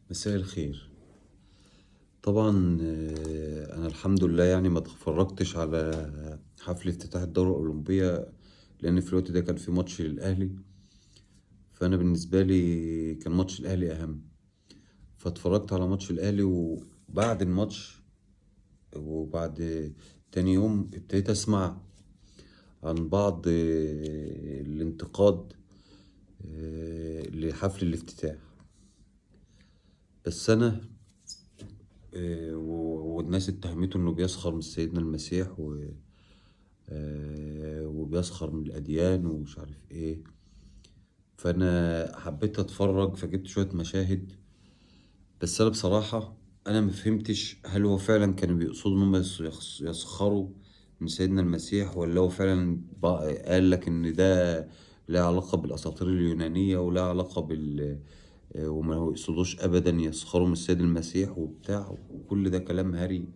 مساء الخير. طبعا انا الحمد لله يعني ما اتفرجتش على حفل افتتاح الدورة الأولمبية، لان في الوقت ده كان في ماتش للأهلي، فانا بالنسبة لي كان ماتش الأهلي اهم، فاتفرجت على ماتش الأهلي. وبعد الماتش وبعد تاني يوم ابتديت اسمع عن بعض الانتقاد لحفل الافتتاح. بس انا والناس اتهمته انه بيسخر من سيدنا المسيح وبيسخر من الاديان ومش عارف ايه، فانا حبيت اتفرج فجبت شوية مشاهد. بس انا بصراحة انا ما فهمتش هل هو فعلا كانوا بيقصدوا ان هم يسخروا من سيدنا المسيح، ولا هو فعلا قال لك ان ده لا علاقة بالاساطير اليونانية ولا علاقة بال وما يقصدوش ابدا يسخروا من السيد المسيح وبتاع، وكل ده كلام هري.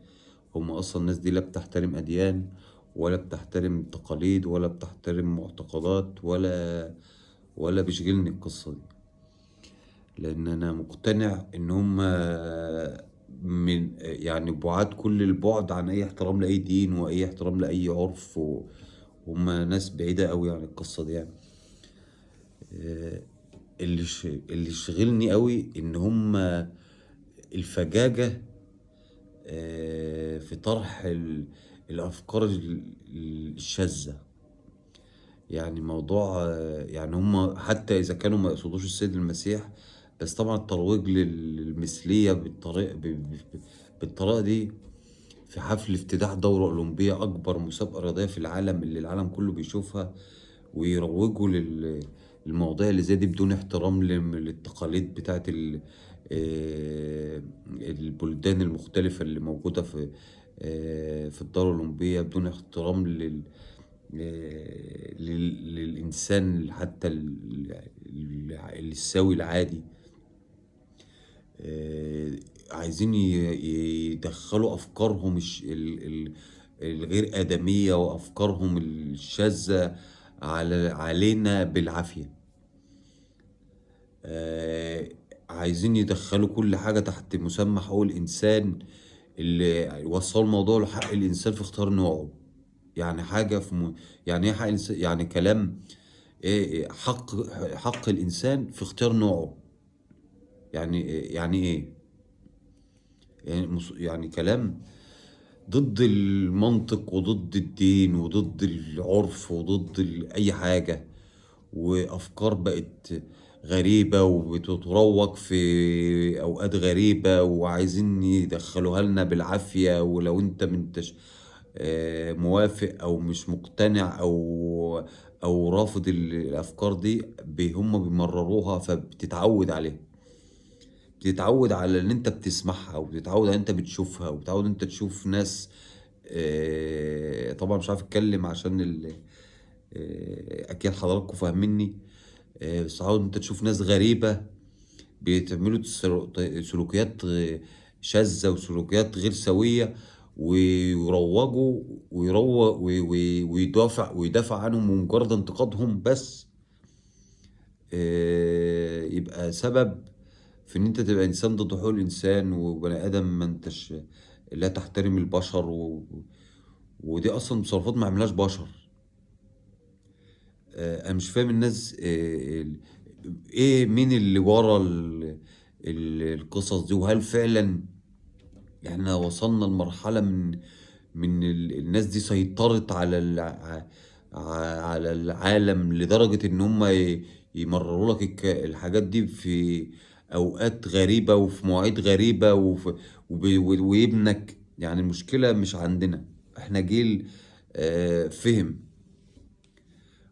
هم اصلا الناس دي لا بتحترم اديان ولا بتحترم تقاليد ولا بتحترم معتقدات ولا بيشغلني القصة دي، لان انا مقتنع ان هم من يعني بعاد كل البعد عن اي احترام لاي دين واي احترام لاي عرف، وهم ناس بعيدة قوي عن القصة دي يعني. اللي شغلني قوي ان هم الفجاجة في طرح الافكار الشاذة. يعني موضوع، يعني هم حتى اذا كانوا ما يقصدوش السيد المسيح، بس طبعا الترويج للمثلية بالطريقة دي في حفل افتتاح دورة أولمبية، أكبر مسابقة رياضية في العالم اللي العالم كله بيشوفها، ويروجوا للمواضيع اللي زي دي بدون احترام للتقاليد بتاعت البلدان المختلفة اللي موجودة في الدورة الأولمبية، بدون احترام للإنسان حتى السوي العادي. عايزين يدخلوا أفكارهم الغير آدمية وأفكارهم الشاذة علينا بالعافية. عايزين يدخلوا كل حاجة تحت مسمى حقوق الإنسان، اللي وصلوا الموضوع لحق الإنسان في اختيار نوعه. يعني حاجة في يعني إيه حق الإنسان؟ يعني كلام إيه؟ حق الإنسان في اختيار نوعه. يعني إيه؟ يعني إيه؟ يعني يعني كلام ضد المنطق وضد الدين وضد العرف وضد أي حاجة، وأفكار بقت غريبة وبتتروج في أوقات غريبة وعايزين يدخلوها لنا بالعافية. ولو أنت منتش موافق أو مش مقتنع أو رافض الأفكار دي، هم بيمرروها، فبتتعود عليها، بتتعود على ان انت بتسمعها، وبتتعود على ان انت بتشوفها، وبتتعود ان انت تشوف ناس، طبعا مش عارف اتكلم عشان اكيد حضراتكم فاهميني، بس تعود انت تشوف ناس غريبة بيتعملوا سلوكيات شاذة وسلوكيات غير سوية، ويروجوا ويدافع عنهم، ومجرد انتقادهم بس، يبقى سبب في ان انت تبقى انسان ضد حقوق الانسان وبني ادم ما انتش لا تحترم البشر، ودي اصلا تصرفات ما عملهاش بشر. انا مش فاهم الناس، ايه مين اللي ورا القصص دي، وهل فعلا احنا وصلنا لمرحلة من الناس دي سيطرت على العالم لدرجة ان هم يمرروا لك الحاجات دي في اوقات غريبة وفي مواعيد غريبة ويبنك. يعني المشكلة مش عندنا احنا، جيل فهم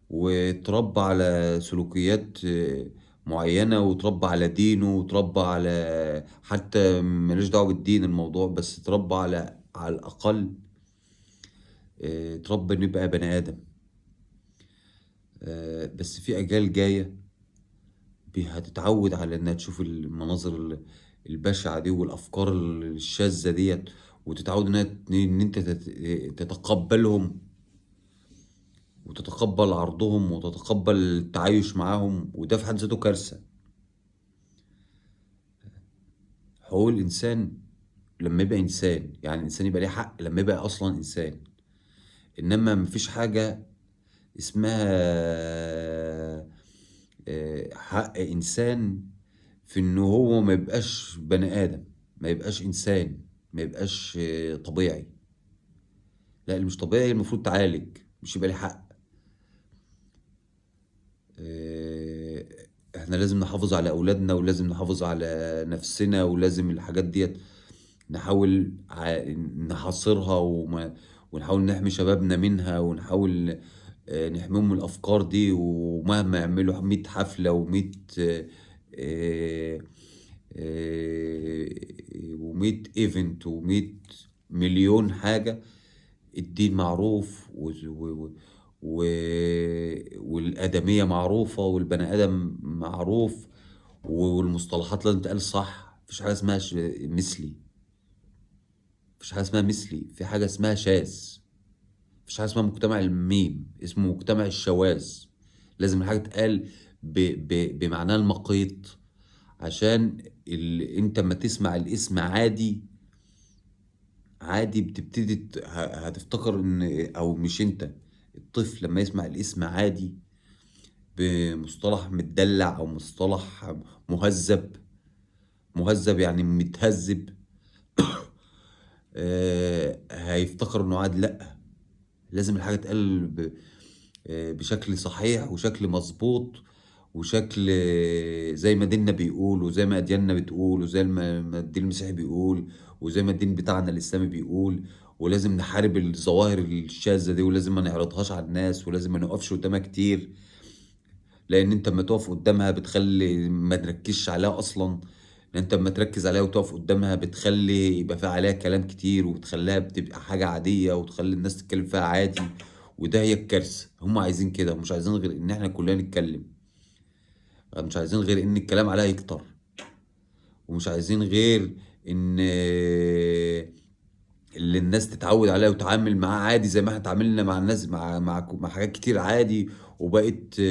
وتربى على سلوكيات معينة، وتربى على دينه، وتربى على حتى مالوش دعوة بالدين الموضوع، بس تربى على الأقل، تربى إنه يبقى بني آدم. بس في أجيال جاية هتتعود على إنها تشوف المناظر البشعة دي والأفكار الشاذة ديت، وتتعود إن أنت تتقبلهم وتتقبل عرضهم وتتقبل التعايش معاهم، وده في حد ذاته كارثة. حقوق الانسان لما يبقى انسان، يعني الانسان يبقى ليه حق لما يبقى اصلا انسان. انما مفيش حاجة اسمها حق انسان في ان هو ما يبقاش بني ادم، ما يبقاش انسان، ما يبقاش طبيعي. لا، اللي مش طبيعي المفروض تعالج، مش يبقى ليه حق. آه، احنا لازم نحافظ على اولادنا، ولازم نحافظ على نفسنا، ولازم الحاجات ديت نحاول نحاصرها، ونحاول نحمي شبابنا منها، ونحاول نحميهم من الافكار دي. ومهما يعملوا 100 حفلة و100 و100 event و100 مليون حاجة، الدين معروف والآدمية معروفة والبني آدم معروف، والمصطلحات لازم تقال صح. مفيش حاجة اسمها مثلي، مفيش حاجة اسمها مثلي، في حاجة اسمها شاذ. مفيش حاجة اسمها مجتمع الميم، اسمه مجتمع الشواذ. لازم الحاجة تتقال بمعناها المقيت، عشان انت ما تسمع الاسم عادي عادي بتبتدي هتفتكر ان، او مش انت، الطفل لما يسمع الاسم عادي بمصطلح متدلع او مصطلح مهذب، مهذب يعني متهذب، هيفتكر انه عادي. لا، لازم الحاجة تتقال بشكل صحيح وشكل مظبوط وشكل زي ما ديننا بيقول، وزي ما أدياننا بتقول، وزي ما الدين المسيحي بيقول، وزي ما الدين بتاعنا الإسلامي بيقول. ولازم نحارب الظواهر الشاذة دي، ولازم ما نعرضهاش على الناس، ولازم ما نقفش قدامها كتير، لأن أنت لما تقف قدامها بتخلي ما تركزش عليها أصلا. لأن أنت لما تركز عليها وتقف قدامها بتخلي يبقى فيها عليها كلام كتير، وبتخليها بتبقى حاجة عادية، وتخلي الناس تتكلم فيها عادي. وده هي الكارثة. هم عايزين كده، مش عايزين غير إن إحنا كلنا نتكلم، مش عايزين غير إن الكلام عليها يكتر، ومش عايزين غير إن اللي الناس تتعود عليها وتعامل معاه عادي، زي ما احنا اتعاملنا مع الناس مع حاجات كتير عادي، وبقت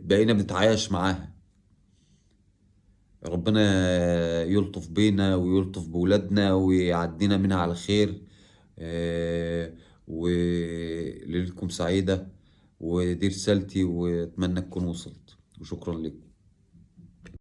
بقينا بنتعايش معاها. ربنا يلطف بينا ويلطف بولادنا ويعدينا منها على خير. وليلتكم سعيدة، ودي رسالتي، واتمنى تكون وصلت، وشكرا لكم.